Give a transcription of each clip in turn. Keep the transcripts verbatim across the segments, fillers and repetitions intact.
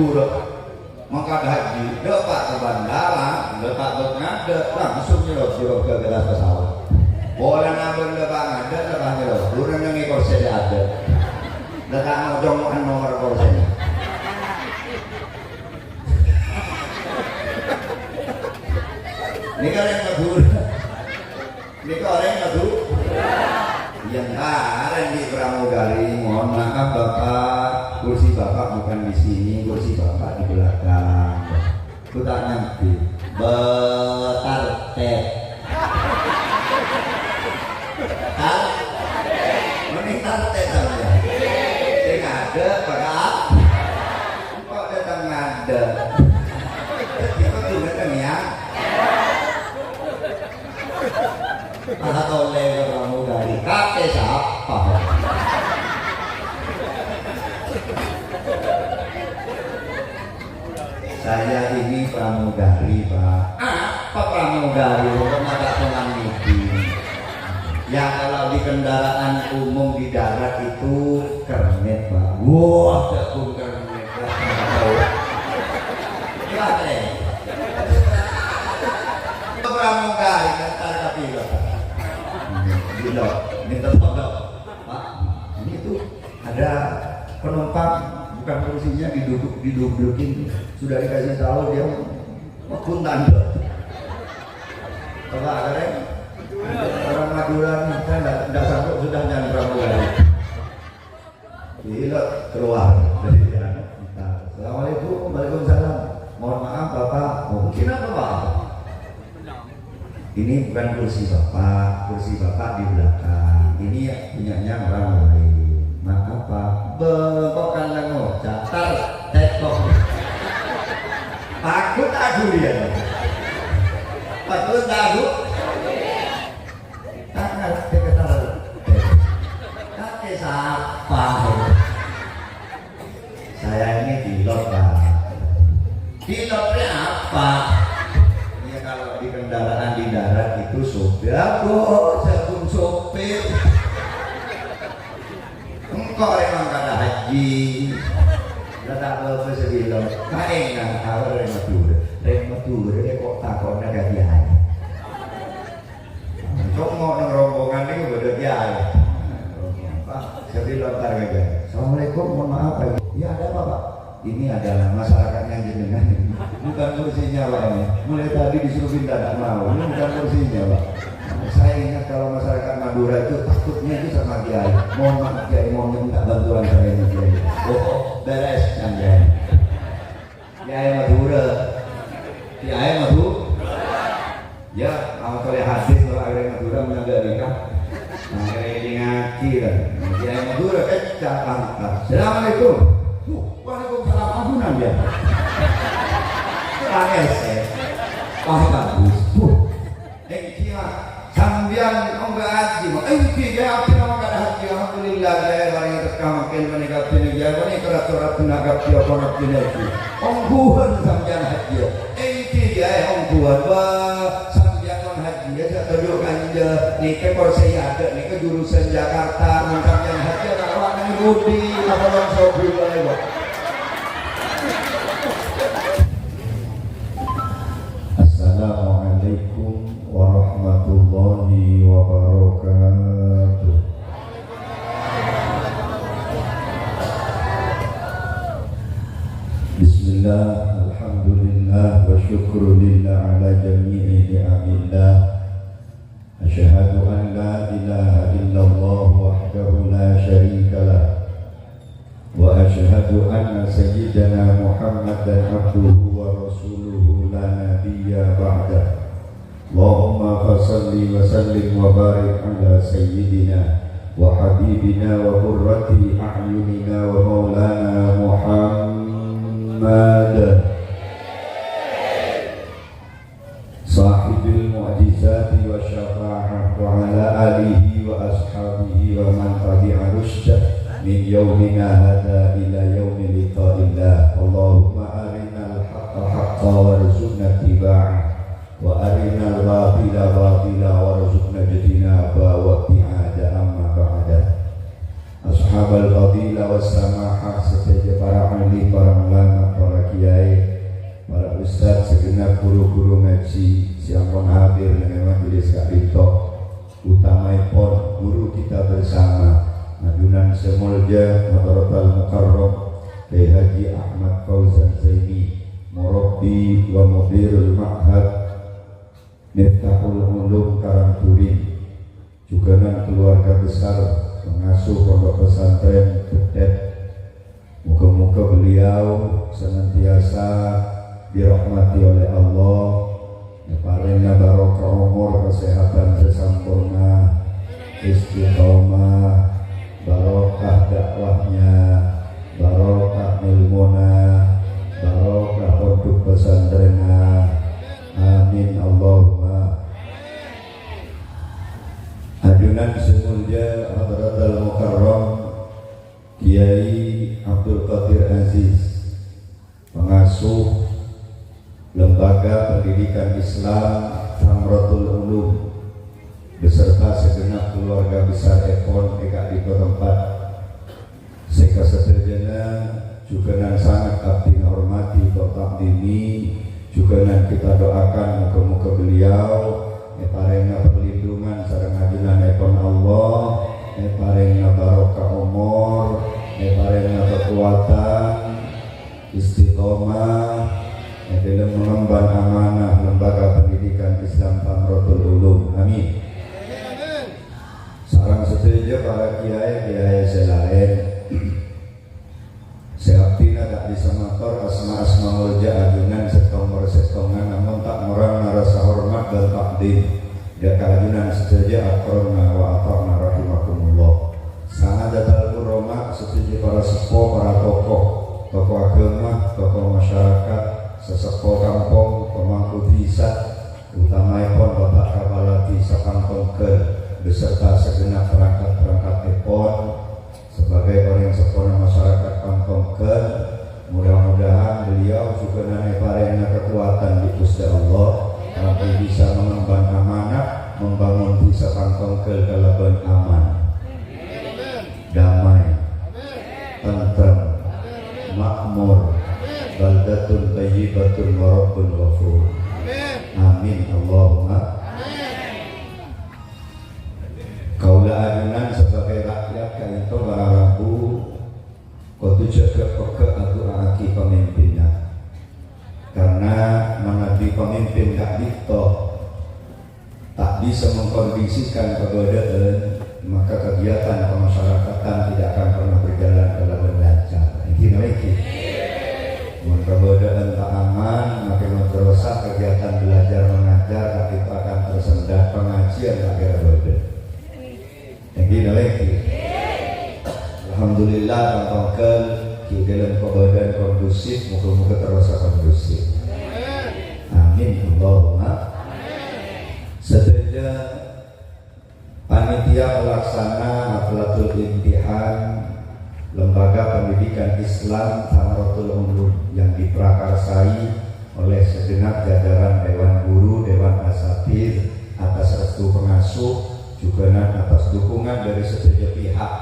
Pura. Mangkat haji, dâpa' ka bandara, dâpa' bâk ngadâ', langsung nyelot jero ka gelas pesawat. Polana bân dâpa' ngadâ', dâpa' nyelot. Buru neng korsi dâ' adâ'. Dâpa' ngocong nomor korsina. Ini kan yang Madura. Nèka orèng Madhu-, ya, orèng di pramugari, mohon maaf, Bapak, kursi Bapak bukan di sini, kursi Bapak di belakang. Aku tak ngerti. Betartet. Tar-, mending tartet saja. Sing ada, Pak. Kok datang ngadep? Tiba tuh datang ya. Malah tolè ka pramugari. Kakè sapa? Saya ini pramugari, Pak. Apa pramugari? Kok nggak teman ini? Ya, kalau di kendaraan umum di darat itu kernet, Pak. Wah, jagung kernet. Wah, nggak tahu. Wah, eh. Pramugari, ntar tapi, Pak. Gila, minta tolong. Pak, ini tuh ada penumpang, bukan kursinya diduduk, didudukin. Sudah dikasih tahu, dia mengguntan. Coba, keren. Orang Madura nih, saya nggak, nggak sanggup sudah nyandra mulai. Gila, keluar. Jadi, ya, bentar. Assalamualaikum, waalaikumsalam. Mohon maaf, Bapak. Oh, kenapa, Pak? Ini bukan kursi Bapak, kursi Bapak di belakang. Ini ya punyanya orang lain. Maaf, Pak. Bengkok kan lengo, catar, tekok. Takut aku dia. Takut aku. Tangan, tekok, Kakè sapa? Saya ini pilot, Pak. Pilotnya apa? Ya, kalau di kendaraan di darat itu sopir, Bos, jagung sopir. Engko' memang kada haji. Lah tak apa-apa sih pilot. Kaengan, kalau rèng Madura. Rèng Madura kok takona ka kiai. Congok nang rombongan niku bâdâ kiai. Pak, saya bilang, "Ntar aja." "Assalamualaikum, mohon maaf, Pak." "Ya, ada apa, Pak?" "Ini adalah masyarakatnya jenengan. Bukan kursinya, Pak, ini. Mulai tadi disuruh pindah, nggak mau. Ini bukan kursinya, Pak. Saya ingat kalau masyarakat Madura itu takutnya itu sama kiai. Mohon maaf, Kiai, mohon minta bantuan saya ini, Kiai." "Oh, beres, sampean." Kiai Madura. Kiai Madura. Ya, mau tolè hadis kalau ada Madura menyaga nikah. Nah, kayak ini ngaji kan. Kiai Madura kecak lantas. "Assalamualaikum." "Waalaikumsalam, ampunan ya." Pakai saya. Wah, bagus. Engghi, Pak. Sampèyan ongghâ haji, Pak. Engghi, Kè, abdhina mangkat haji. Alhamdulillah, Kè, paring berkah mangkèn panèka abdhina, Kè. Panèka rat-rat bhender abdhi, apa abdhi haji. Ongghuwân sampèyan haji. Engghi, Kè, ongghuwân. Wah, sampèyan mon haji, ya, jhâ' toju' kanja. Nèka korsi adâ', nèka jurusan Jakarta. Mon sampèyan haji, ta' rowa nang budi, apa langsung gula, Pak. Assalamualaikum warahmatullahi wabarakatuh. Bismillah, alhamdulillah, wa syukru lillah ala jami'i ni'amillah. Asyhadu an la ilaha illallah wahdahu la syarika lah. Wa asyhadu anna sayyidana Muhammadan abduhu wa rasuluhu la nabiyya ba'dah. Allahumma fasalli wa sallim wa barik ala sayyidina wa habibina wa qurrati a'yunina wa maulana Muhammad. Sahibil mu'jizati wa syafa'ah wa ala alihi wa ashabihi wa man tabi'a rusydah min yaumina hadha ila yaumi liqa'illah. Allahumma arinal haqqa haqqa warzuqna ittiba'ah wa arinal batila batila warzuqna ijtinaba wa ibti'ada amma ba'da. Ashabal fadilah was samahah, sadhâjâ para ahli, para ulama, para Para ustadz, segenap guru-guru ngaji sè ampon hadir neng majelis ka'dinto, utamaèpon guru kita bersama, ajunan sè molja Hadratal Mukarram Kiai Haji Ahmad Fauzan Zaini, Murabbi wa Mudirul Ma'had Miftahul Ulum Karangturi, jhughân keluarga besar pengasuh Pondok Pesantren Bedet. Moga-moga beliau senantiasa dirahmati oleh Allah, èparèngana barokah omor, kesehatan sè sampurna, istiqomah, barokah dakwahnya, barokah ilmuna, barokah pondok pesantrenna. Amin Allahumma. Ajunan sè molja Hadratal Mukarram Kiai Abdul Qadir Aziz, pengasuh Lembaga Pendidikan Islam Thamratul Ulum, beserta segenap keluarga besar èpon è ka'dinto tempat. Sè kasadhâjâna jhughân sanget abdhina hormati tor ta'dhimi, jhughân kita doakan moga-moga beliau èparèngana perlindungan sareng ajunanèpon Allah, èparèngana barokah omor, èparèngana kakowadhân, istiqomah, è dâlem mengemban amanah Lembaga Pendidikan Islam Thamratul Ulum. Amin. Sareng sadhâjâ para kiai-kiai sè laèn. Sè abdhina ta' bisa mator asma-asma molja ajunan sèttong per sèttongan, namong ta' ngorangana rasa hormat bân ta'dhim dâ' ka ajunan sadhâjâ, aqrarna wa atha'na rahimakumullah. Sa'adatal kurama sadhâjâ para seppo, para tokoh, tokoh agama, tokoh masyarakat, saseppo kampong, pemangku dhisa, utamaèpon Bapak Kapala Dhisa Pangtonggal beserta segenap perangkat-perangkatèpon. Sebagai orèng seppona masyarakat Pangtonggal, mudah-mudahan beliau jhughân èparèngana kakowadhân bi' Ghustè Allah, kaangghuy bisa mengemban amanah, membangun dhisa Pangtonggal kalabân aman, damai, tentrem, makmur, baldatun thayyibatun wa rabbun ghafur. Amin Allahumma. Kaulâ ajunan sebagai rakyat ka'dinto para rabu kodhu jâgâ pegghâ' adu'aaghi pamimpinna. Karna manabi pamimpin ka'dinto ta' bisa mengkondisikan kabâdâ'ân, maka kegiatan kemasyarakatan tidak akan pernah berjalan kalabân lancar. Èngghi napa èngghi? Mon kabâdâ'ân ta' aman, maka madrasah, kegiatan belajar mengajar ka'dinto akan tersendat, pengajian ta' kèra bâdâ. Èngghi napa èngghi? Alhamdulillah, Pangtonggal ghi' dâlem kabâdâ'ân kondusif, moga-moga terrosa kondusif. Amin, Allahumma. Sadhâjâ panitia pelaksana Haflatul Imtihan Lembaga Pendidikan Islam Thamratul Ulum yang diprakarsai oleh segenap jajaran Dewan Guru, Dewan Asatidz, atas restu pengasuh, jhughân atas dukungan dâri sadhâjâ pihak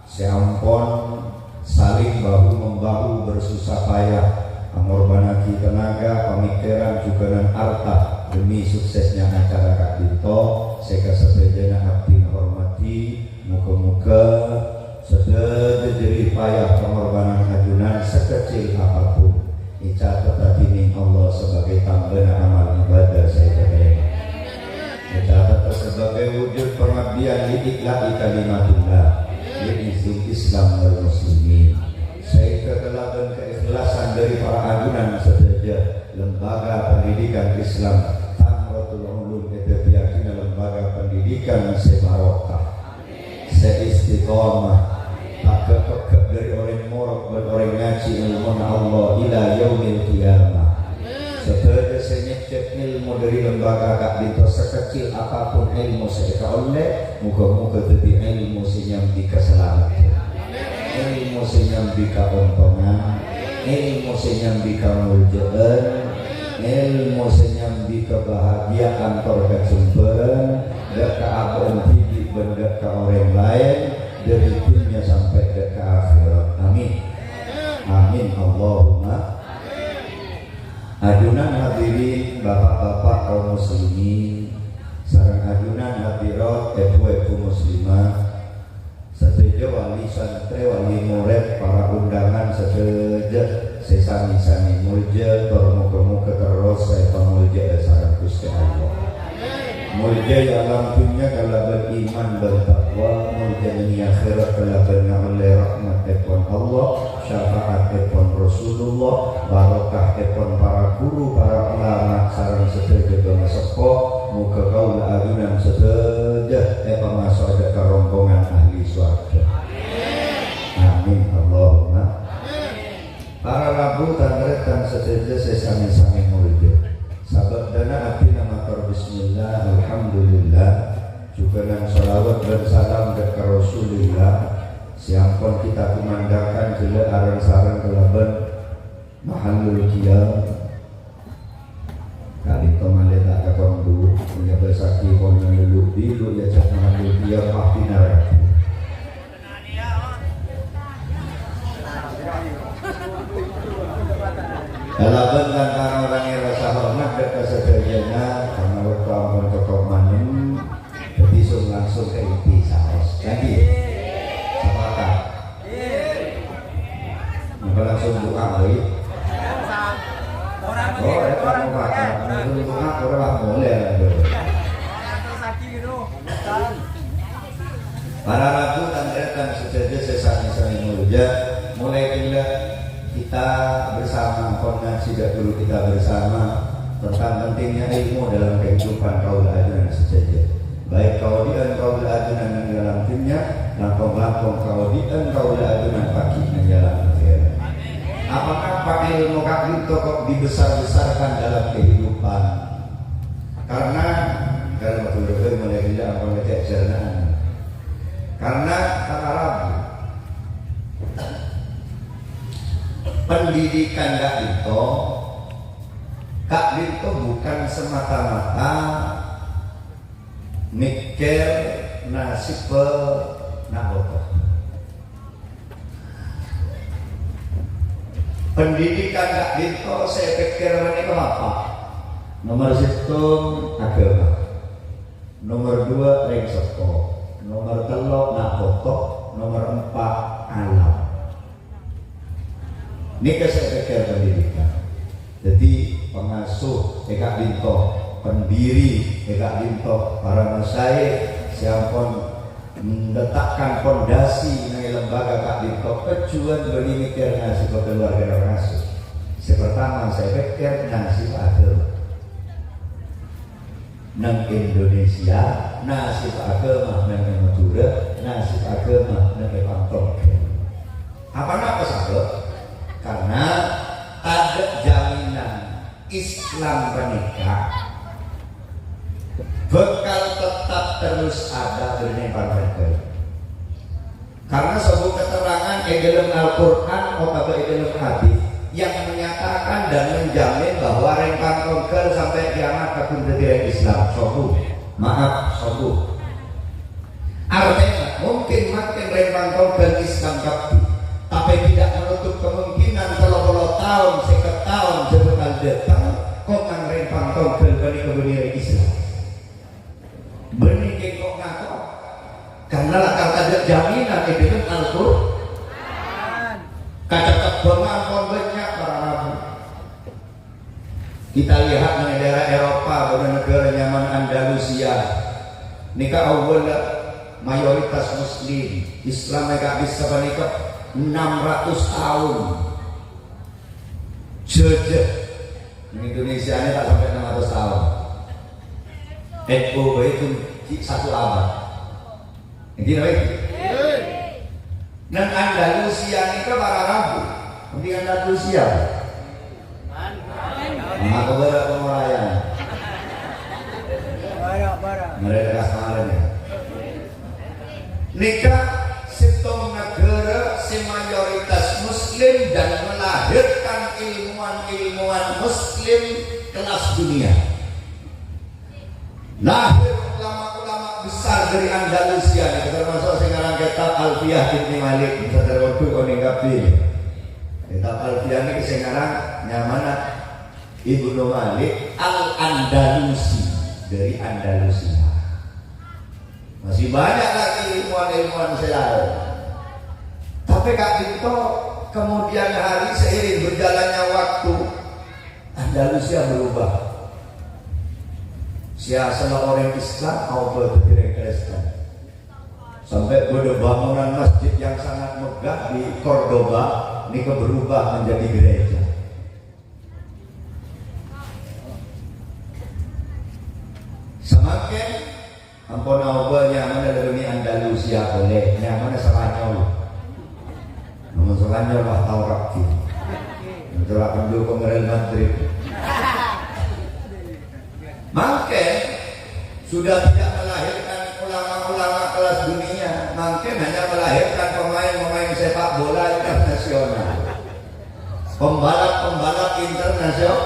sè ampon saling bahu-membahu bersusah payah, angorbhânnaghi tenaga, pamikiran, jhughân arta demi suksesnya acara ka'dinto, sè kasadhâjâna abdhina hormati. Moga-moga sadhâjâ jerih payah pangorbhânan ajunan sekecil apapun ècatet dhâddhi Allah sebagai tambâna amal ibadah sè ètarèma. Ècatet sebagai wujud pengabdian li i'la'i kalimatillah, li izzil Islam wal muslimin. Sehingga kalabân keikhlasan dâri para ajunan sadhâjâ, Lembaga Pendidikan Islam Thamratul Ulum èdhâddhiyâghina lembaga pendidikan sè barokah, sè istiqomah, pagghâ'-pagghâ' dâri orèng morok bân orèng ngajhi èlmona Allah ila yaumil qiyamah. Sadhâjâ sè nyècèp èlmo dâri lembaga ka'dinto, sakecil apapun èlmo sè èkaollè, moga-moga dhâddhi èlmo sè nyambi kasalameddhân, èlmo sè nyambi kaontongan, èlmo sè nyambi kamoljâ'ân, èlmo sè nyambi kabahagiaan tor kajembhârân dâ' ka abâ'na dhibi' bân dâ' ka orèng laèn, dâri dhunnya sampè' dâ' ka akhèrat. Amin. Amin. Allahumma. Bapak-bapak kaum muslimin, sareng ajunan hadirat, èbhu-èbhu muslimah, sadhâjâ wali santrè, wali morèd, para undangan sadhâjâ sè sami-sami molja, tor moghâ-moghâ terros èpamolja'â sareng Ghustè Allah. Molja è alam dhunnya kalabân iman bân taqwa, molja neng è akhèrat kalabân ngaollè rahmatèpon Allah, syafa'atèpon Rasulullah, barokahèpon para guru, para ulama, sareng sadhâjâ bângaseppo. Moghâ kaulâ ajunan sadhâjâ èpamaso'a dâ' ka rombongan ahli sowarghâ. Amin, Allahumma. Para rabu, tan-tarètan sadhâjâ sè sami-sami molja. Sabâddhâna abdhina mator bismillah, alhamdulillah, jhughân shalawat bân salam dâ' ka Rasulillah, sè ampon kita kumandangkan ghellâ' areng-sareng kalabân mahallul qiyam. Ka'dinto malè ta' kakondu, nyabâsaghi pon lulu-bilu, ya, jhâ' mahallul qiyam, pasti naraka. Kalabân tanpa ngorangè rasa hormat dâ' ka sadhâjâna, karna bâkto ampon cokop manem, dhâddhi sung-, langsung ka inti saos. Ngghi? Sepakat? Napa langsung du'a bhâi? Oh, ya, kan sepakat. Langsung du'a, ora lah molè. Para rabu, tan-tarètan sadhâjâ sè sami-sami molja, mulai ghellâ' kita bersama, pon ngajhi dâ' ghuru kita bersama tentang pentingnya ilmu dalam kehidupan kaulâ ajunan sadhâjâ. Baik kaodi'ân kaulâ ajunan neng è alam dhunnya, langkong-langkong kaodi'ân kaulâ ajunan pagghi' neng è alam akhèrat. Apa-apa ilmu ka'dinto kok dibesar-besarkan dalam kehidupan? Karna, karna betul-betul mulai ghellâ' ampon ngajhâk jhârna'an. Karna para rabu, pendidikan ka'dinto, ka'dinto bukan semata-mata mèkkèr nasibbhâ na' poto. Pendidikan ka'dinto sè èpèkkèr panèka bapa'. Nomer sèttong, aghâma. Nomer dua, rèng seppo. Nomer tello', na' poto. Nomer empa', alam. Nèka sè èpèkkèr pendidikan. Dhâddhi, pangasuh è ka'dinto, pendiri è ka'dinto, para masyayikh sè ampon meletakkan pondasi neng è lembaga ka'dinto, pejjhuwân bânnè mèkkèr nasibbhâ kalowarga pangasuh. Sè pertama, sè èpèkkèr nasibbhâ aghâma. Neng Indonesia, nasibbhâ aghâma neng è Madhurâ, nasibbhâ aghâma neng è Pangkeng. Apa napa sabâb? Karna tadâ' jaminan Islam panèka bhâkal tetap terros adâ' bânnè Pangkeng. Karna sabâb keterangan è dalam Al-Quran otabâ è dalam hadis yang menyatakan dan menjamin bahwa rèng Pangkeng sampè' kiamat akan dhâddhi rèng Islam. Sobu. Maaf, sobu. Artèna, mungkin makin rèng Pangkeng Islam kabbhi, tapè tidak menutup kemungkinan tello polo taon, sèket taon sè bhâkal dâteng, kok rèng Pangkeng panèka bânnè rèng Islam. Bânnè kèng kok ngato? Karna la kanta jaminan è dalam Al-Qur'an. Kaca kebbangan pon bânnya' para rabu. Kita lihat neng daerah Eropa, bâdâ negara nyamana Andalusia. Nèka awwal mayoritas Muslim, Islam nèka bisa panèka enam ratus tahun. Jajah. Neng Indonesia ini tak sampai enam ratus tahun. N U bhâi pun satu abad. Ngghi, napa? Neng Andalusia nèka para rabu. Neng Andalusia. Maka berat pengorayaan. Mereka kasmaran ya. Nèka sèttong negara sè mayoritas Muslim dan melahirkan ilmuwan-ilmuwan Muslim kelas dunia. Lahir ulama-ulama besar dari Andalusia, nèka termasuk sè ngarang kitab Alfiyah Ibni Malik, sadhâjâ waduh onèng kabbhi. Kitab Alfiyah nèka sè ngarang nyamana Ibnu Malik Al-Andalusi dari Andalusia. Masih banyak lagi ilmuwan-ilmuwan sè laèn. Tapè ka'dinto, kemudian hari, seiring berjalannya waktu, Andalusia berubah. Sè asalla orèng Islam aobâ dhâddhi orèng Kristen. Sampai bâdâ bangunan masjid yang sangat megah di Cordoba, nèka berubah menjadi gereja. Samangkèn ampon aobâ nyamana la bânnè Andalusia polè, nyamana Spanyol. Namun Spanyol wah tao rabbhi. Mencoba pendukung Real Madrid. Mangkèn sudah tidak melahirkan ulama-ulama kelas dunia, mangkèn hanya melahirkan pemain-pemain sepak bola internasional. Pembalap-pembalap internasional.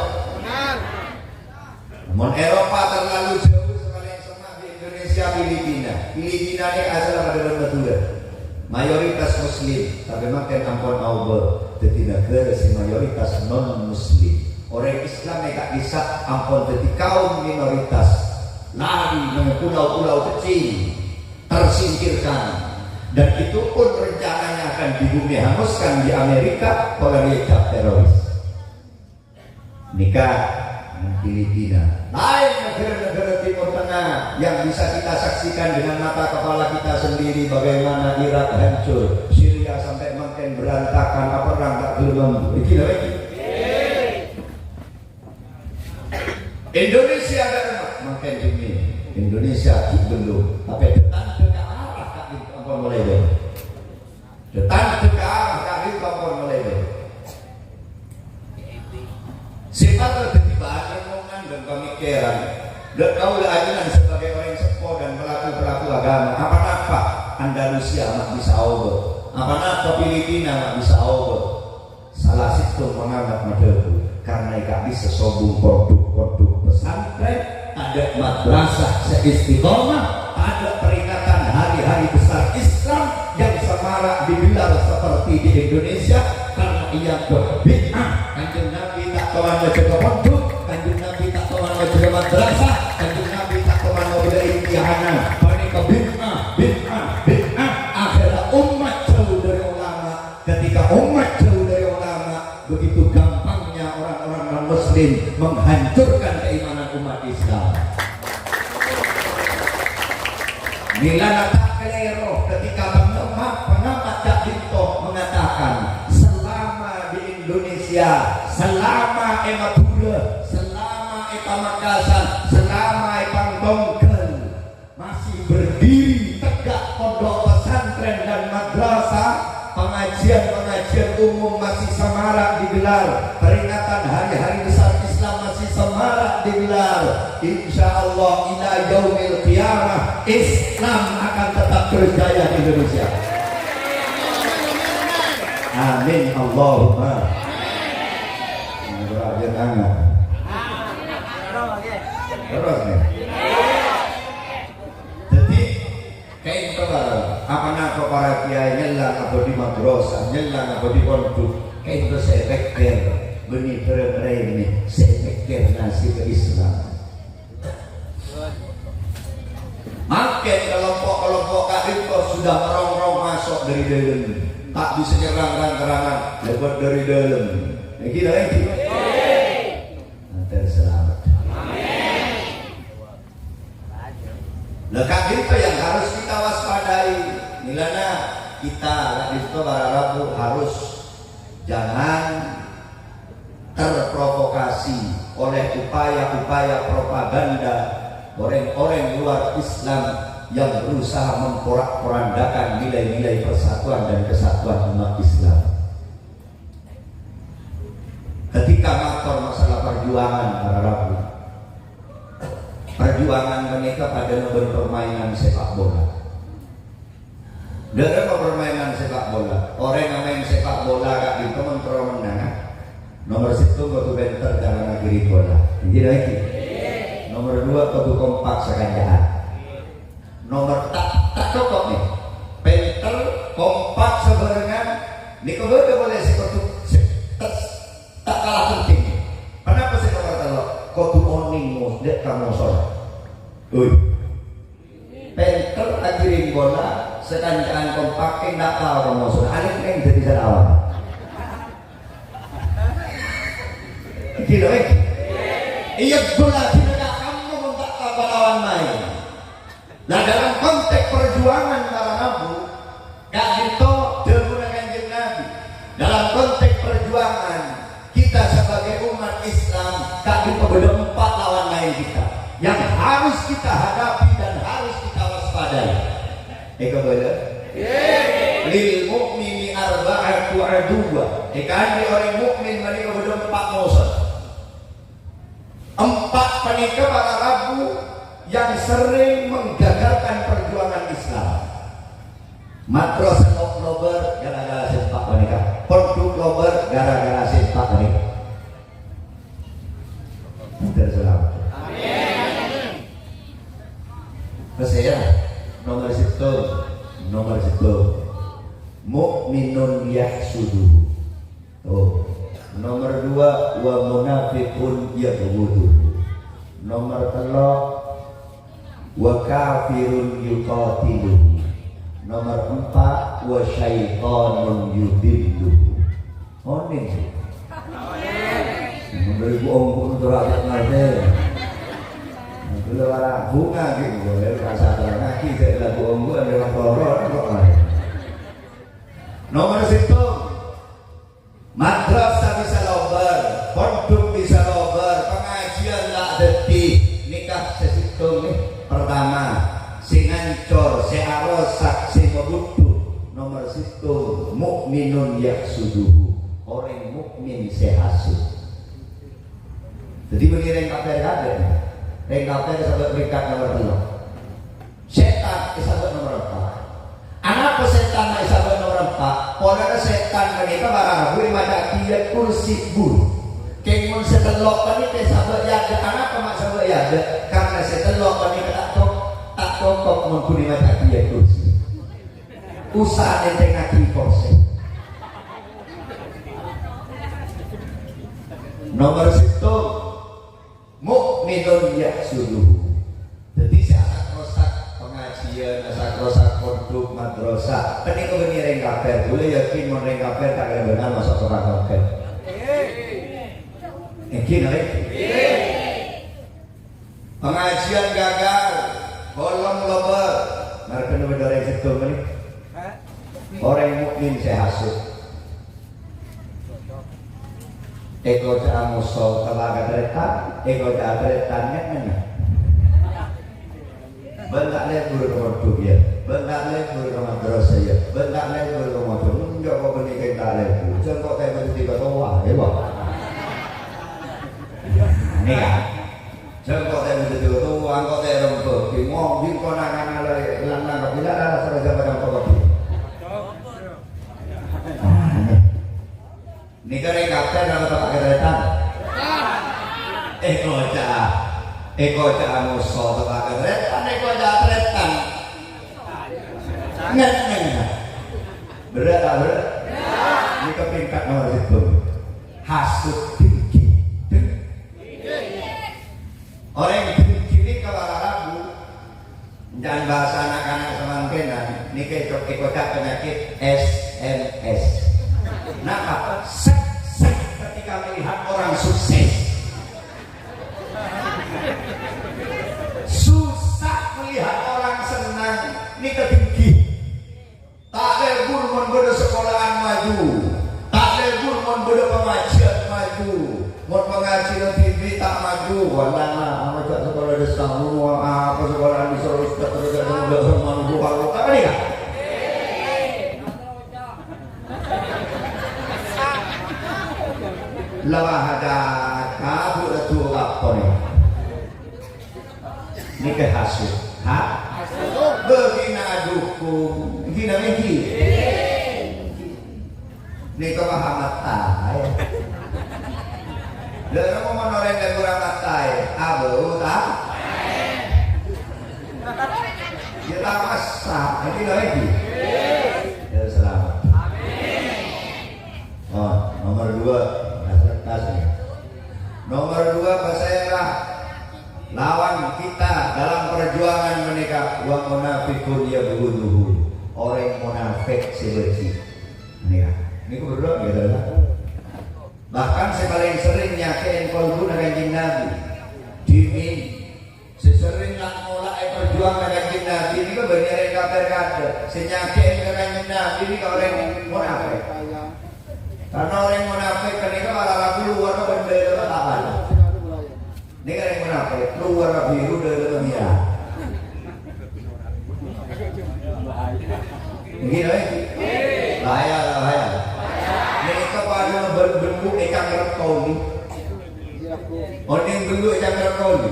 Mon Eropa terlalu jauh, sè palèng semma' di Indonesia, Filipina. Filipina nèka asalla padâ bân Madhurâ. Mayoritas Muslim, tapè mangkèn ampon aobâ dhâddhi naghârâ sè mayoritas non-Muslim. Orèng Islam è ka'dissa' ampon dhâddhi kaum minoritas, lari neng pulau-pulau kecil, tersingkirkan. Dan itu pun rencananya akan dibumi hanguskan di Amerika, polana ècap teroris. Nèka, Filipina. Laèn naghârâ-naghârâ Timur Tengah yang bisa kita saksikan dengan mata kepala kita sendiri, bagaimana Irak hancur, Syria sampai mangkèn berantakan, apa perang tak gelem. Iki lho, iki. Indonesia ada mangkèn demi Indonesia di belum, tapi datang ke arah tak ampon mulai deh. Datang ke arah ka'dinto ampon molaè. Sè patè dhâddhi bahan renungan dan pamikiran dâ' kaulâ ajunan sebagai orèng seppo dan pelaku-pelaku agama. Apa-napa Andalusia ma' bisa aobâ? Apa-napa Filipina ma' bisa aobâ? Salah sèttong pangamat madhâbu, karna è ka'dissa' sobung pondhuk-pondhuk pesantren, tadâ' madrasah sè istiqomah, tadâ' peringatan hari-hari besar Islam yang semarak digelar seperti di Indonesia, karena èanggep bid'ah. Kanjeng Nabi ta' toman ngajhâgâ pondhuk, Kanjeng Nabi ta' toman ngajhâgâ madrasah, Kanjeng Nabi ta' toman ngajhâgâ imtihanan. Panèka bid'ah, bid'ah, bid'ah. Akhirnya umat jauh dari ulama. Ketika umat jauh dari ulama, begitu gampangnya orang-orang non-muslim menghancurkan keimanan umat Islam. Mèla ta' kalèro ketika pengamat, pengamat ka'dinto mengatakan, selama di Indonesia, selama è Madhurâ, selama è Pamekasan, selama è Pangtonggal, masih berdiri tegak pondok pesantren dan madrasah, pengajian-pengajian umum masih semarak digelar, peringatan hari-hari besar Islam masih semarak digelar. Insya Allah, ila yaumil qiyamah, Islam akan tetap berjaya di Indonesia. Amin, Allahumma. Ini berarti tangan. Terus nih. Dhâddhi, kaènto para, apa-napa para kiai nyellang abâdhi madrasah, nyellang abâdhi pondhuk, kaènto sè èpèkkèr bânnè bârâng remeh, sè èpèkkèr nasib Islam. Mangkèn kelompok-kelompok ka'dinto sudah merongrong maso' dâri dâlem, ta' bisa nyerrang rang-terrangan lèbât dâri dâlem. Èngghi ta' èngghi? Mator salamet. Lah, ka'dinto yang harus kita waspadai. Mèlana kita ka'dinto para rabu harus jangan terprovokasi oleh upaya-upaya propaganda orang-orang luar Islam yang berusaha memporak-porandakan nilai-nilai persatuan dan kesatuan umat Islam. Ketika mator masalah perjuangan para rabu, perjuangan mereka padahal berpermainan sepak bola. Dalam permainan sepak bola, orang yang main sepak bola ka'dinto mon terro menang, ah. Nomor sèttong kudu pinter cara ngakhiri bola. Inggih lagi. Nomor dua kudu kompak sakancaan. Nomor ta', ta' cokop nèh. Pinter, kompak, sabhârengan. Nèko bâdâ polè sè kodu sè ta', ta' kalah penting. Kenapa sè nomor bola, sakanca'an kompak, kèng ta' tao ka mosona. Alèng-lèng dhâddhi salawan. Gila, eh. Iyâ, bola dhina ka kamu mon ta' tao ka lawan maèn. Nah, dalam konteks perjuangan para rabu, ka'dinto dhâbuna Kanjeng Nabi. Dalam konteks perjuangan, kita sebagai umat Islam, ka'dinto bâdâ empat lawan maèn kita yang harus kita hadapi dan harus kita waspadai. Èkabâlâ? Lil mu'mini arba'atu aduwwa. Èkaangghuy orèng mukmin panèka bâdâ empat moso. Empat panèka para rabu yang sering menggagalkan perjuangan Islam. Madrasah lo-, lobâr gara-gara sè empa' panèka. Pondhuk lobâr gara-gara sè empa' panèka. Mudah selamat. Amin. Terus ya, nomor sèttong, nomor sèttong. Mukminun yahsuduhu. Oh. Nomor dua, wa munafiqun yabghuduhu. Nomor tello', wa kafirun yuqatiluhu. Nomor empa', wa syaitanun yudilluhu. Onèng sih. Menurut Bu Ongku itu rakyat ngerti. Itu orang bunga gitu, ya, rasa terang lagi, saya lagu Ongku ada orang Toro, kok ada. Nomor sèttong. Madrasah bisa lobâr, pondhuk bisa lobâr, pangajiyân ta' dhâddhi. Nèka sè sèttong nè. Pertama, sè ngancor, sè arosak, sè mabudhu. Nomor sèttong, mukminun yahsuduhu. Orèng mukmin sè hasud. Dhâddhi bânnè rèng kafir kabeh. Rèng kafir sabâ' peringkat nomor tello'. Sètan èsabâ' nomor empa'. Anapa sètan èsabâ' nomor empa'? Polana sètan panèka para rabu èmaca'aghi ayat kursi buru. Kèng mon sè tello' panèka èsabâ' è adâ'. Anapa ma' sabâ' è adâ'? Karna sè tello' panèka ta' cok-, ta' cokop mon ghun èmaca'aghi ayat kursi. Usaha nèntèngaghi porsè. Nomor sèttong. Mukminun yahsuduhu. Dhâddhi sè asak-rosak pangajiyân, asak-rosak pondhuk, madrasah, panèka bânnè rèng kafir. Kaulâ yakin mon rèng kafir ta' kèra bângal maso' ka pondhuk. Èngghi, napa? Pangajiyân gagal, kolong lobâr. Marghâna bâdâ orèng sèttong panèka. Orèng mukmin sè hasud. Èkoca' moso tella' ka tarètan, èkoca' tarètan ngen-ngen. Bân ta' lebur ka pondhuk, ya. Bân ta' lebur ka madrasah, ya. Bân ta' lebur ka madrasah. Enjâ' kok bânnè kèng ta' lebur. Jhâ' engko' ta' lebur dhâddhi katowa, ya, Pak. Nè, ya. Jhâ' engko' ta' lebur dhâddhi katowa, engko' ta' rembug. Bingung, bingung, nang-nang, nang-nang, nang-nang, nang-nang, nang-nang, nang-nang, nang-nang, nang-nang. Nèka rèng kafir napa teppa' ka tarètan? Èkoca'. Èkoca' moso teppa' ka tarètan, èkoca' tarètan. Ngen-ngen. Berrâ' ta' berrâ'? Nèka peringkat nomor sèttong. Hasud, dengki. Deng-, orèng dengki nèka para rabu. Jhân bhâsa na'-kana' samangkènan, nèka èco-, èkoca' panyakit S M S. Napa? Sek-, sek ketika melihat orang sukses. Susah melihat orang senang, nèka dengki. Ta' lebur mon bâdâ sekolahan maju. Ta' lebur mon bâdâ pangajiyân maju. Mon pangajiyân T V ta' maju, wala, ana jhâ' sekolah desa, ngono apa sekolahan bisa ustaz, terus jhâ' sekolah sama guru, kalau tak ada ya? Lawa ada kabur itu apa nih? Nèka hasud. Ha? Bâgina dukung. Gina mènggi. Nèka mah amat taè. Lha, mon orèng ghi' kurang amat taè, abâ' ta? Ya, ta' masa. Gina mènggi. Ya, selamat. Oh, nomor dua. Nah, kertas nih. Nomor dua, bahasa era. Lawan kita dalam perjuangan mereka, wa munafiqun yabghuduhu. Orèng munafik sè bâji'. Nèka. Nèko berdua gitu, kan? Bahkan sè palèng serrèng nyakè'è kolbuna Kanjeng Nabi. Dhimin. Sè serrèng la-, mola'è perjuangan Kanjeng Nabi nèko bânnè orèng kafir kadhâ'. Sè nyakè'è ka Kanjeng Nabi nèko orèng munafik. Karena orèng munafik kènèka malah rabu luar bendera apa? Ini kan yang munafik, luar biru, dalam merah. Ini, eh? Bahaya, bahaya. Mereka pada ber-, bentuk ikan reptoli. Orèng bentuk ikan reptoli.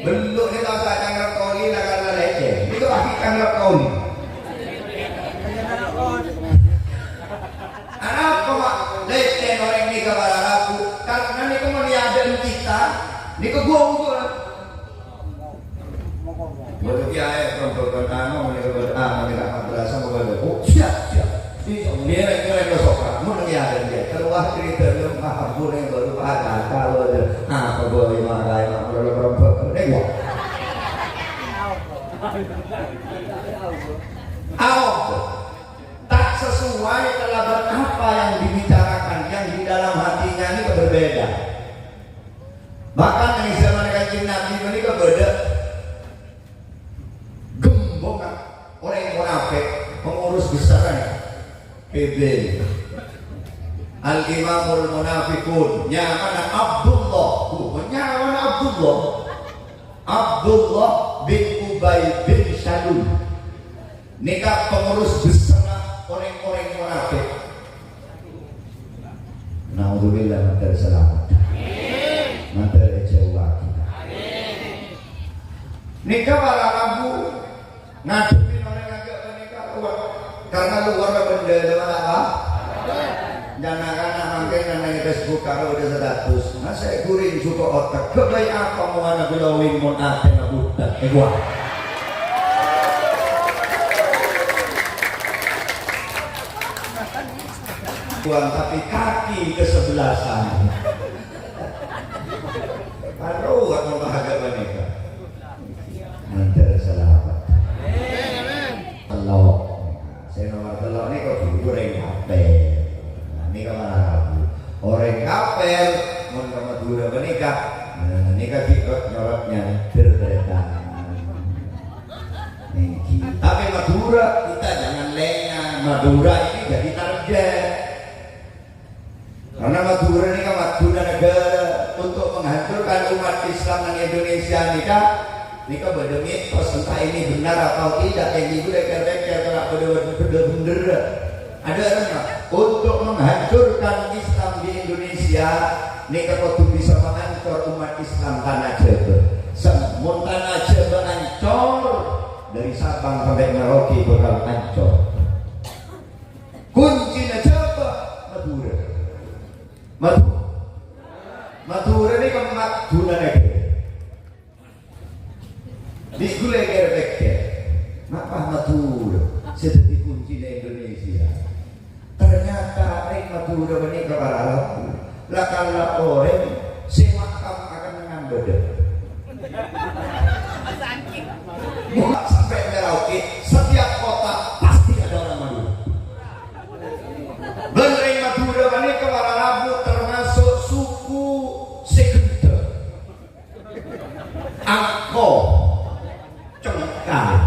Bentuknya tak usah ikan reptoli, lah karena lecet. Itu pasti ikan reptoli. Arapa, Pak? Lecet orèng nèka para rabu. Karena nèka mon èadâ'ân kita, nèka ghuwâ-ghuwâ. Bâdâ kiyaè, rombongan anu, nèka bâdâ, ah, nèka madrasah, bâdâ. Oh, siap, siap. Iso, ngerèng-ngerèng ka sokka. Mon èadâ'ân dia. Keluar cerita, maaf, bu, nèng baru pada, kalau ada. Apa boleh marah, emang rombongan. Nèka. Apa? Tak sesuai kalaban apa yang dibicarakan, yang di dalam hatinya ini berbeda. Bahkan di zaman Kanjeng Nabi menikah beda. Gembong orèng munafik, pengurus besar P B. Al-Imamul Munafiqun, nyamana Abdullah. Oh, nyamana Abdullah. Abdullah bin Ubay bin Salul. Nèka pengurus besar orèng-orèng munafik. Naudzubillah, mandhâr salamet. Mandhâr èjhâuwaghi. Nèka para rabu ngadhebbhi orèng agak panèka kuat. Karena luar bendera apa? Jhâ' na'-kana' mangkèn neng Facebook karo ada status. Nah, saya guring suka otak. Kebay apa mau anak bilowin mon atèna budak? Eh, gua. Tuhan, tapi kaki kesebelasan. Aduh, aku bahagia menikah. Mandhâr salamet. Tello'. Sè nomor tello' nèko guru rèng apel. Nah, nèko malah rabu. Orèng apel, mon ka Madhurâ panèka, nah, nèka ghi' rot-nyorot nyandher tarètan. Nènggi. Tapè Madhurâ, kita jangan lengah. Madhurâ ini jadi target. Karena Madhurâ ini kan Madhurâ negara untuk menghancurkan umat Islam di Indonesia ini kan. Ini kan bâdâ mitos, entah ini benar atau tidak, yang ibu leker-leker kalau bâdâ bâdâ bener. Ada orang, untuk menghancurkan Islam di Indonesia, ini kan kudu bisa mengancor umat Islam tanah Jawa. Sem-, mon tanah Jawa ancor, dari Sabang sampai Merauke bakal ancor. Kuncina jhâbâ Madhurâ. Madhu-, Madhurâ nèka Madhurâ nèka. Di ghulâ kèra-pèkkèr, napa Madhurâ sè dhâddhi kuncina Indonesia? Ternyata rèng Madhurâ panèka para rabu. La kala orèng sè makam akan ngambâdâ. Mula sampai Merauke, setiap kota pasti ada orang Madura. Bân rèng Madura panèka para rabu termasuk suku sè ghânteng. Angko. Cengkal.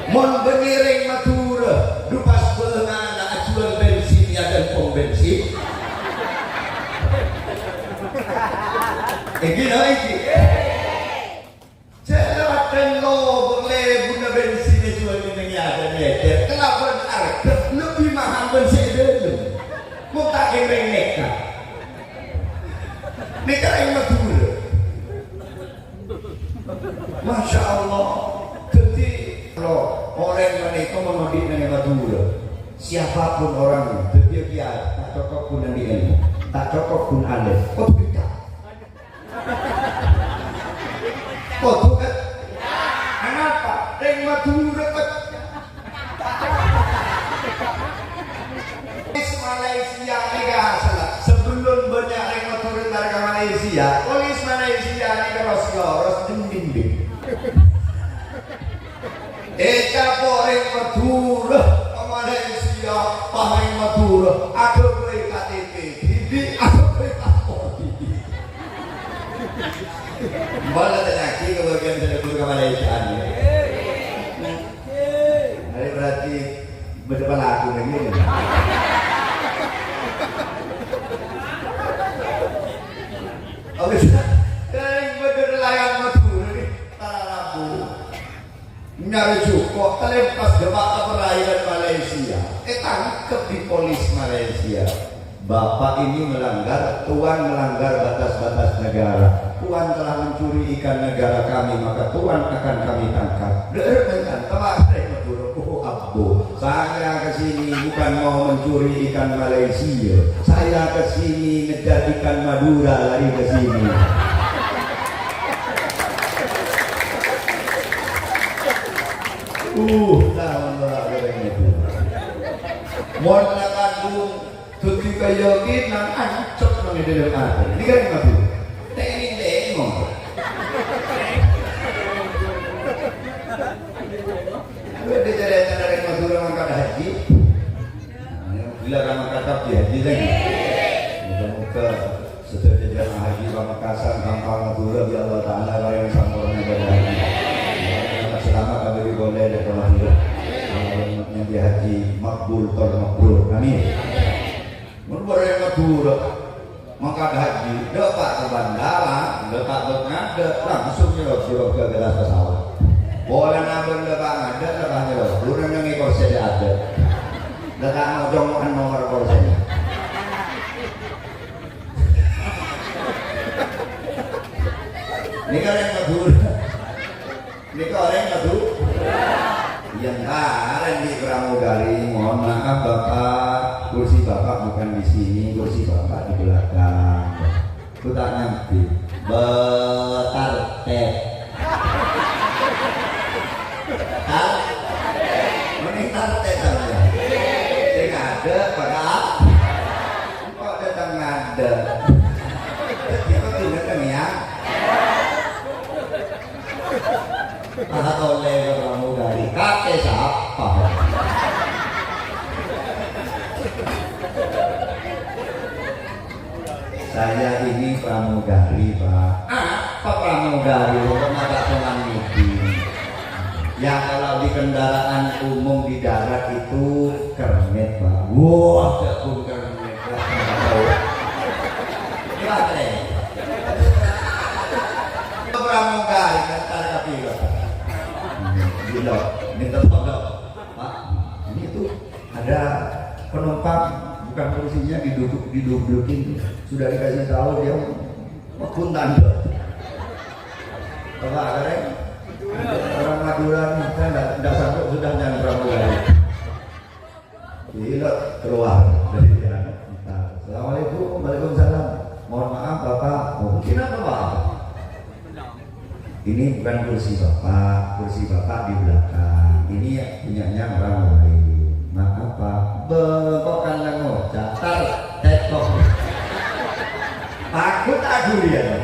Mon bânnè rèng Madhurâ, du pas bângalla ajhuwâl bensin è adâ'na pom bensin. Èngghi, no, èngghi. Jhâ' lewat tello polo lebuna bensin è juwâl neng è adâ'na nyeter, kalabân arghâ lebbi mahal bân sè è dâlem. Mon ta' kèng rèng nèka. Nèka rèng Madhurâ. Masya Allah. Dhâddhi, kalau orèng panèka mon odi' neng è Madhurâ, siapapun orangnya, dhâddhi kiai, ta' cokop ghun andi' èlmo, ta' cokop ghun alèm. Kodhu bhidhâ. Kodhu, kan? Anapa? Rèng Madhurâ, kan? Wis Malaysia nèka asalla. Sebelum Bânnya' rèng Madhurâ entar ka Malaysia, polis Malaysia nèka ros-nyoros ding-ding. Ècapo' rèng Madhurâ ka Malaysia, pas rèng Madhurâ aghâbây K T P dhibi', aghâbây paspor dhibi'. Mbok la tanya'aghi ka bâgiyân sè lebur ka Malaysia nèka. Arèya berarti bâdâ pelaku lagi. Oke, sè bâdâ nelayan Madhurâ nèka, tara rabu. Nyarè jhuko', talempas dâpa' ka perairan Malaysia. Ètangkep bi' polis Malaysia. Bapak ini melanggar, Tuan melanggar batas-batas negara. Tuan telah mencuri ikan negara kami, maka Tuan akan kami tangkap. Dher, tangkap, tebak, eh, Madhurâ. Oh, abbo. Saya ke sini bukan mau mencuri ikan Malaysia. Saya ke sini ngejar ikan Madura lari ke sini. Uh, tahun ora keren itu. Mon la kadhung dhâddhi kayakinan ancep nang è dâlem atè. Nèka rèng Madhurâ. Tèngèng-tèngèng. Lu ada cerita dari Madhurâ mangkat haji. Gila kan mangkat haji, haji lagi. Moga-moga sadhâjâ jamaah haji Pamekasan, Kampar, Madhurâ, bi' Allah Ta'ala parèng samporna ibadah haji. Selamat kembali boleh dari Madhurâ. Nyambi haji makbul tur mabrur. Amin. Mun bârâ' Madhurâ mangkat haji, dâpa' ka bandara, dâpa' bâk ngadâ', langsung nyerot jurang ke atas pesawat. Polana bân dâpa' ngadâ', dâpa' nyerot, durung neng korsè dâ' adâ'. Dâpa' ngojong nomor korsèna. Nèka rèng Madhurâ. Nèka orèng Madhu-, iyâ, entar bi' pramugari, "Mohon maaf, Bapak, kursi Bapak bukan di sini, kursi Bapak di belakang." Ku ta' nyambi, "Betartèp." Tar-, mending tartèp sampèyan. Sing adâ', Pak. Engko' dâteng ngadâ'. Terus dia kok dulu datang ya? Paha tole ke pramugari. Kakè sapa? Saya ini pramugari, Pak. Apa pramugari? Kok maca Quran ini? Ya, kalau di kendaraan umum di darat itu kernet, Pak. Wah, ada pun kernet. Wah, nggak tahu. Wah, keren. Pramugari, kan, tar kapi, Pak. Gila, minta tolong. Pak, ini tuh ada penumpang, bukan kursinya diduduk, didudukin. Sudah dikasih tahu, dia pun tanda. Coba, keren. Orang Madura nih, saya nggak, nggak sanggup sudah nyamperin lagi. Gila, keluar dari jalan. Assalamualaikum, waalaikumsalam. Mohon maaf, Bapak. Oh, kenapa, Pak? Ini bukan kursi Bapak, kursi Bapak di belakang. Ini punyanya orang lain. Maaf, Pak. Bengkok kan ngoca', tar, tekok. Takut aku dia.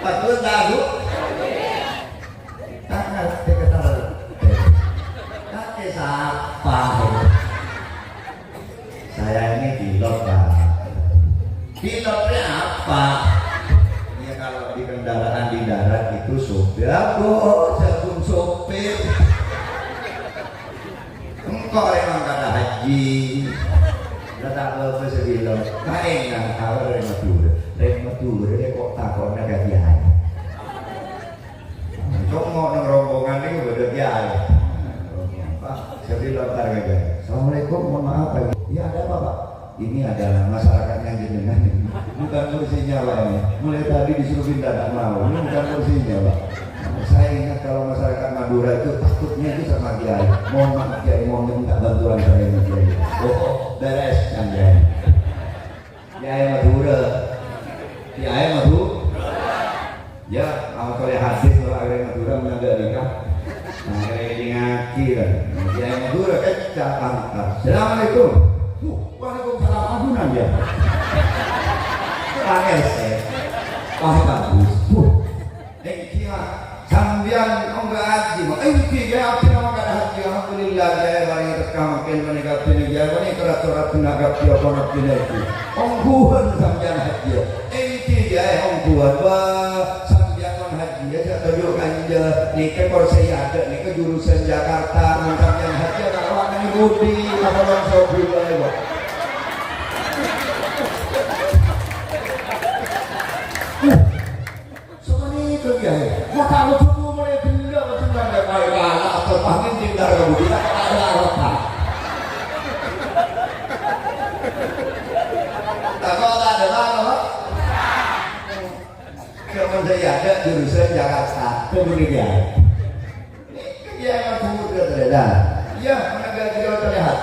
Takut aku. Takut, takut, takut. Kakè sapa? Saya ini pilot, Pak. Pilotnya apa? Ya, kalau di kendaraan di darat itu sopir. Aduh, jagung sopir. Engko' rèng mangkat haji. Lah, ta' apa-apa sè pilot. Kaèngan, awal rèng Madhurâ. Rèng Madhurâ kok takonna ka kiai. Cuma nang rombongan ini udah biasa. Pak, saya bilang, "Tar, Kak. Assalamualaikum, mohon maaf, Pak." "Ya, ada apa, Pak?" "Ini ada masyarakatnya jenengan ini. Bukan kursinya, Pak, ini. Mulai tadi disuruh pindah, nggak mau. Ini bukan kursinya, Pak. Saya ingat kalau masyarakat Madura itu takutnya itu sama kiai. Mohon maaf, Kiai, mohon minta bantuan saya ini, Kiai." Oh, beres, kan, Kiai. Kiai Madhurâ. Kiai Madhu-, ya, amal soleh hadis, kalau ada yang Madhurâ menangga nikah. Nah, kayak ini ngaji kan. Kiai Madhurâ, kecap angkat. "Assalamualaikum." "Tuh, waalaikumsalam, adunan ya." Angèl sè. Wah, bagus. Buh. Èngghi, Mak. Sampèyan ongghâ haji, Mak. Èngghi, Kè, abdhina mangkada haji. Alhamdulillah, Kè, marè tèka mangkèn panèka abdhina, Kè. Panèka rat-sorat bhender abdhi, apa abdhina èngghi. Ongghuwân sampèyan haji. Èngghi, Kè, ongghuwân. Wah, sampèyan mon haji, jhâ' toju' kanja. Nèka kor sè èadâ', nèka jurusan Jakarta. Mon sampèyan haji, ta' rowa nang budi, apa langsung gula, Pak. Sapanèka, Kè. Maka ojo mulai gella, ojo mulai kaya kala, atau pangin tinggal kamu tidak ada apa. Tako' ta' ada apa. Kamu saya ada jurusan Jakarta, kemudian. Iyâ, Madhurâ, ternyata. Iyâ, menegak diri terlihat.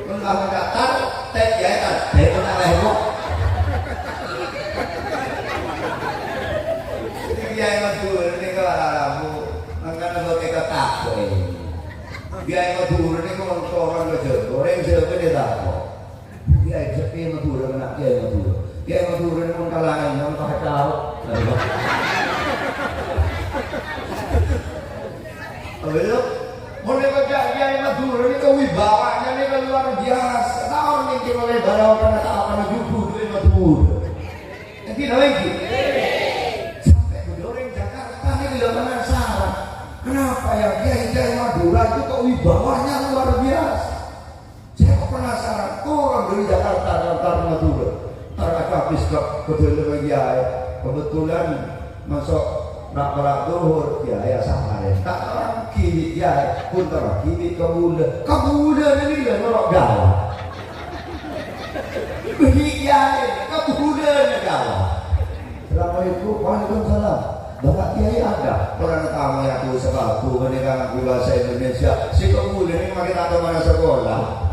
Mentah mendaftar, tek, ya, kan? Tek, mentah, tek, kok. Iyâ, Madhurâ, ini kalau ada lampu. Mangkana kok kita takut, eh. Iyâ, Madhurâ, ini kalau orang ke Jawa, orang Jawa ini takut. Kèyaè jhâ' kèyaè Madhurâ, kèyaè Madhurâ. Kèyaè Madhurâ nèko kalangan, nèko pacarok. Ayo, mon nèko jhâ' kèyaè Madhurâ nèko wibawana nèko luar biasa. Taon nèko kèyaè Madhurâ karena tak apa judu duwe Madhurâ. Èngghi, napa èngghi? Sampai bâdâ orèng Jakarta nèko lho penasaran. Kenapa ya kèyaè-kèyaè Madhurâ itu kok wibawanya luar biasa? Saya kok penasaran, turun dari Jakarta, Jakarta Madura. Ternyata habis ke, ke dalam lagi ya. Kebetulan masuk rak-rak duhur, ya, ya, sahare. Tak terang kiri, ya, pun terang kiri, ke bula. Ke bula ini lah, norok gawat. Bagi ya, ke bula ini gawat. Assalamualaikum. Waalaikumsalam. Bapak Kiai ada? Orang tamu ya, tuh, sebab tuh, mereka ngaku bahasa Indonesia. Si pemula ini makin tato mana sekolah.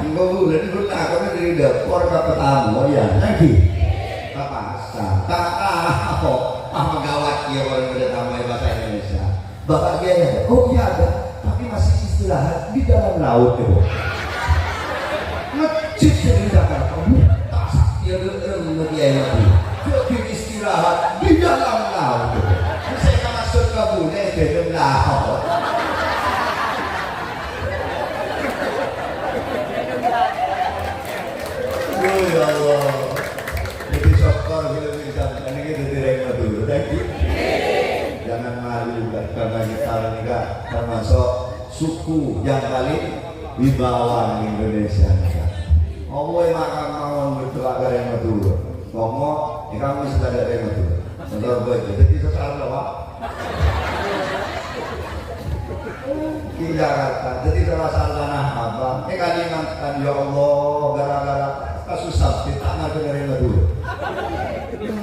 Pemula ini pun takut dari dapur ke tamu, ya, lagi. Apa asal? Tak tahu. Ah, menggawat dia orang pada tamu bahasa Indonesia. Bapak Kiai ada? Oh, iya ada, tapi masih istirahat di dalam laut, ya, Bu. Ngecit di Jakarta, Bu. Tak sakti ada ilmu Kiai Nabi. Jadi istirahat di dalam laut. Saya maksud ke Bu, di dalam laut. Oh, ya Allah. Jadi syukur, film ini sampai ini jadi Madura, thank you. Jangan malu, karena kita ini kan termasuk suku yang paling wibawa di Indonesia ini kan. Apa yang makan mau gitu, ada yang Madura. Ngomong, ini kami sudah ada yang Madura. Betul, betul. Jadi sekarang apa? Di Jakarta, jadi terasa tanah apa? Ini Kalimantan, ya Allah, gara-gara kasus sampai tak ngerti nerima dulu.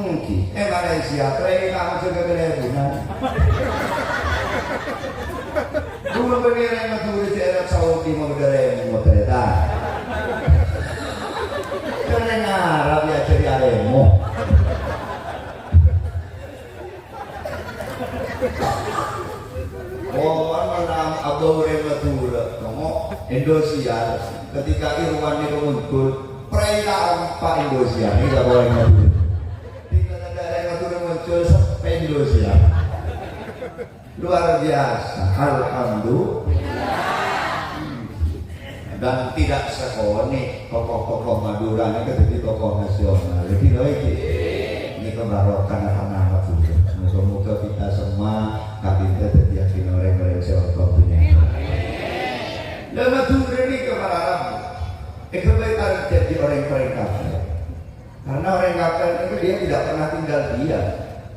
Mungkin, eh, Malaysia, terakhir kamu juga kena bulan. Dulu bagi orang Madura di Arab Saudi mau berdarah yang mau ternyata. Karena Arab ya jadi aremu. Wong menang atau orang Madura, ngomong Indosiar. Ketika Irwan itu muncul, prei lampa Indosiar. Ini siapa orang Madura? Tidak ada orang Madura muncul, sampai Indosiar. Luar biasa. Alhamdulillah. Dan tidak sekonek tokoh-tokoh Madura ini jadi tokoh nasional. Jadi, loh, ini, ini kebarokan apa nama tuh? Moga-moga kita semua kali ini jadi yakin orang-orang yang punya. Lah, Madura ini ke para Arab. Eh, kebaikan jadi orang-orang kafir. Karena orang kafir itu dia tidak pernah tinggal diam.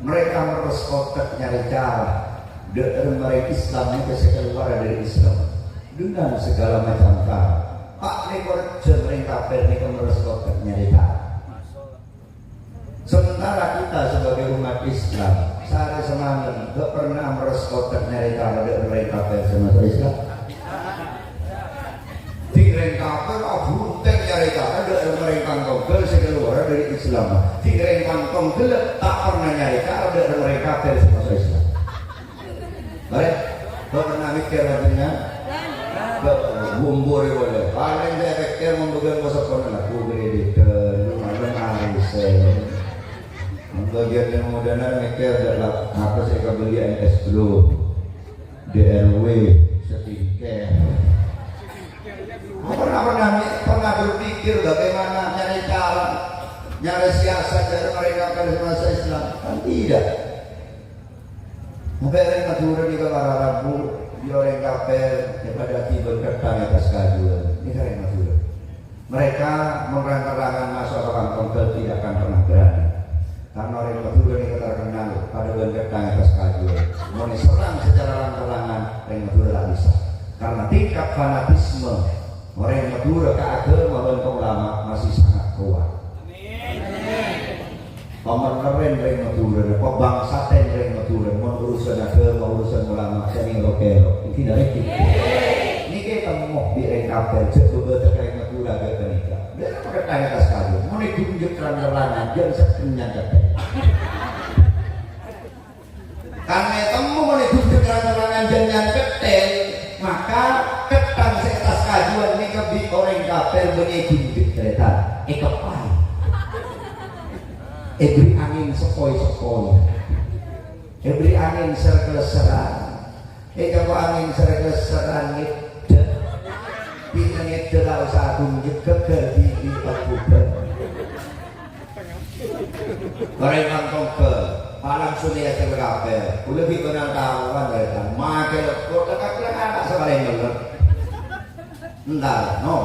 Mereka meres otak nyari cara. Dek mereka Islam itu saya keluar dari Islam. Dengan segala macam cara. Pak, ini kerja orang kafir ini kan meres otak nyari cara. Sementara kita sebagai umat Islam, sehari semalam gak pernah meres otak nyari cara dek mereka kafir sama Islam. Di rèng kafir, abhunten nyarè cara dâ' rèng kantong ghellâ' sè kalowara dâri Islam. Di rèng kantong ghellâ' ta' pernah nyarè cara dâ' rèng kafir sè maso' Islam. Barè, bâ' pernah mèkkèr panjhennengngan? Bâ', bâ', bâ'. Bumbur polè. Palèng sè èpèkkèr mon bâgiyân posokkona lagghu kredit, lu malem arèsè. Mon bâgiyân yang modana mèkkèr, "Dâ' la-, apa sè èkabelli M S Blue, D R W, skincare." Pernah, pernah, pernah berpikir bagaimana nyari cara, nyari siasat agar mereka karisma Islam? Kan tidak. Sampè' orèng Madhurâ nèka para rabu, bi' orèng kafir, èpadâ'âghi bân ketthang è attas kajuwân. Nèka orèng Madhurâ. Mereka mon rang-terrangan maso' ka Pangtonggal tidak akan pernah berani. Karena orèng Madhurâ nèka terkenal padâ bân ketthang è attas kajuwân. Mon èserrang secara rang-terrangan, orèng Madhurâ ta' bisa. Karena tingkat fanatisme orèng Madhurâ ka aghâma bân ka ulama masih sangat kuat. Pamènterrèn rèng Madhurâ, pabângsaten rèng Madhurâ, mon urusan aghâma, urusan ulama, sè nèng ro-kèro. Èngghi napa èngghi? Nèka ètemmo bi' rèng kafir, jhâ' bhâbhâtèk rèng Madhurâ ghâpanèka. Bârâmma ketthang è attas kajuwân, mon èghunjhek rang-terrangan, jhâ' sè kennyang ketthang. Karna ètemmo mon èghunjhek rang-terrangan jhâ' kennyang ketthang, maka ketthang sè è attas kajuwân nèka bi' orèng kafir bânnè èghunjhek, tarètan, èkeppaè. Èbherri' angèn sè poi-seppona. Èbherri' angèn sè lèssèran. Èkappo angèn sè lèssèran ngèddhâ. Bilâ ngèddhâ ta' osa aghunjhek, ghâgghâr dhibi' pagghubâ. Orèng Pangtonggal, palang sunè ajhâr kafir. Kaulâ ghi' bângal kawan, ya, kan. Makè leppot, kakè ana' sè palèng mellèr. Entar, no.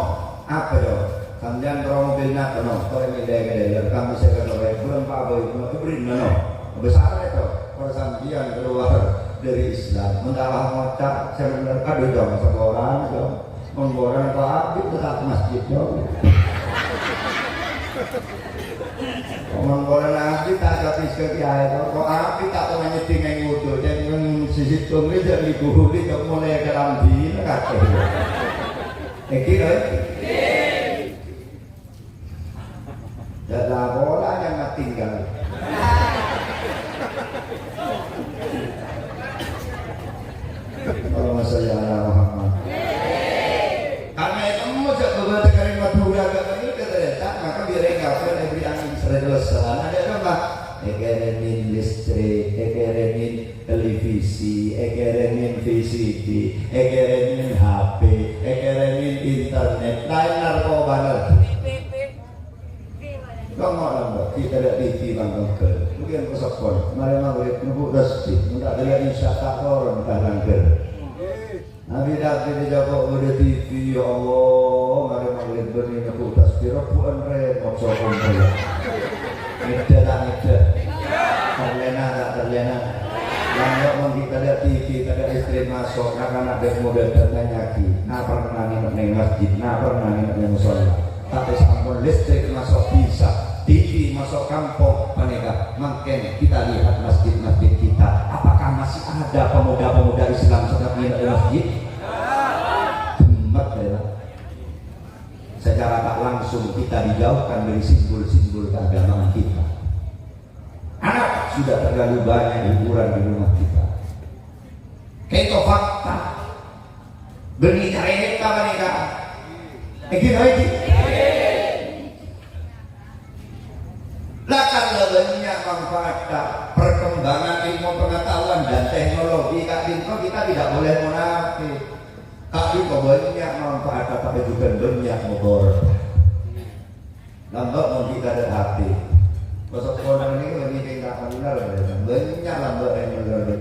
Apa, yo? Sampèyan terro mobil napa, no? Torè mèlè ka dealer, kamu sè ka torè, bulan Pak Boy, no, ibrin, no, no. Besar itu. Kalau sampèyan keluar dari Islam, mentara ngoca', sè mellèr, aduh, jong, sekolah, jong. Mon bârâmma kok abit ta' ka masjid, yo. Mon bârâmma abit ta' ka bis ka kiyaè, kok abit ta' ka nyèddhing ngudhu, jhâ' ngen sisi tunggu jhâ' dikuhuli, kok molaè kalambhina kakè. Èngghi, lho. Jhâ' la-pola nyang matinggal. Allahumma shalli ala Muhammad. Karna ètemmo jhâ' bhâbhâtèk rèng Madhurâ ghâpanèka tarètan, maka bi' rèng kafir èbherri' angèn sè lèssèran. Adâ' napa? Èkèrèmè listrik, èkèrèmè televisi, èkèrèmè V C D, èkèrèmè H P, èkèrèmè internet, laèn narkobana. Lama-lama, kita lihat T V bang tongkel. Mungkin ke sekolah, mari maghrib, nunggu tasbih, minta dia insya tak turun, tak langgar. Nabi-nabi di Jawa udah T V, ya Allah, mari maghrib bani nunggu tasbih, rebuan repot, sokong saya. Ngedda tak ngedda? Terlena tak terlena? Yang nggak mau kita lihat T V, kita lihat istri masuk, anak-anak dan muda dan nanya lagi, nah pernah nginep di masjid, nah pernah nginep di musola. Tapè sampon listrik maso' bisa, T V maso' kampong, panèka mangkèn kita lihat masjid-masjid kita. Apakah masih ada pemuda-pemuda Islam sè nginep è masjid? Gemet, ya. Secara tak langsung kita dijauhkan dari simbol-simbol keagamaan kita. Anak sudah terlalu banyak hiburan di rumah kita. Kèto fakta. Bânnè carèta panèka. Èngghi ta' èngghi? Lah, karena banyak manfaat, perkembangan ilmu pengetahuan dan teknologi, ka'dinto kita tidak boleh munafik. Ka'dinto banyak manfaat, tapi juga banyak mudarat. Lambâ' mon ghi' tadâ' H P. Pas sekolah ini lebih tingkat bener, ya. Banyak lambâ'